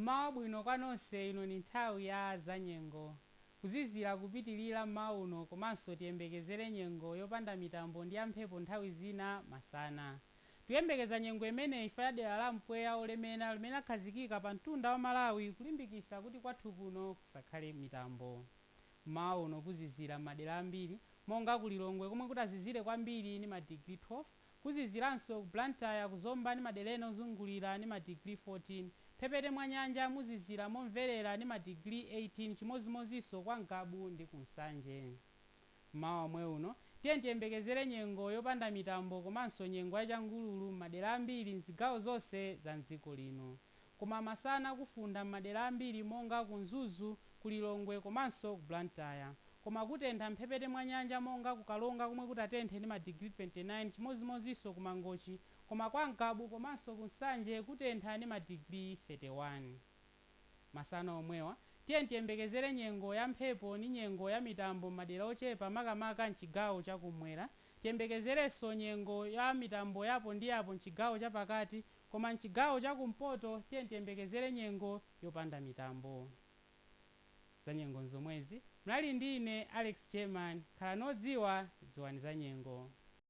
Mmawa bwino kwa nonse. Ino ni nthawi ya zanyengo. Kuzizira kupitilira mmawa uno, komanso tiyembekezere nyengo yopanda mitambo ndi yamphepo nthawi zina masana. Kuyembekeza nyengo imeneyi ifa ya dera la mpweya olemera limene lakhazikika pa mtunda wa Malawi, kulimbikitsa kuti kwathu kuno kusakhale mitambo. Mmawa uno kuzizira m'madera ambiri, monga ku Lilongwe komwe kutazizire kwambiri ndi madigiri 12. Kuziziranso ku Blantyre, kuzomba ndi madera ena ozungulira ndi madigiri 14. Mphepete mwa nyanja muzizira momverera ndi madigiri 18, chimodzimodzinso kwa Ngabu ndi ku Nsanje. Mmawa omwe uno tiye tiyembekezere nyengo yopanda mitambo komanso nyengo yachangululu m'madera ambiri mzigawo zonse za mdziko lino, koma masana kufunda m'madera ambiri monga ku Mzuzu, ku Lilongwe komanso ku Blantyre, koma kutentha mphepete mwa nyanja monga ku Karonga komwe kutatenthe ndi madigiri 29, chimodzimodzinso ku Mangochi, koma kwa Ngabu komanso ku Nsanje kutentha ndi madigiri 31. Masana omwewa tiye tiyembekezere nyengo ya mphepo ndi nyengo ya mitambo m'madera ochepa, makamaka mchigawo chakumwera. Tiyembekezerenso nyengo ya mitambo yapo ndi yapo mchigawo chapakati, koma mchigawo chakumpoto tiye tiyembekezere nyengo yopanda mitambo. Za nyengo nzomwezi. Mnali ndi ine Alex German. Khala nodziwa, dziwani za nyengo.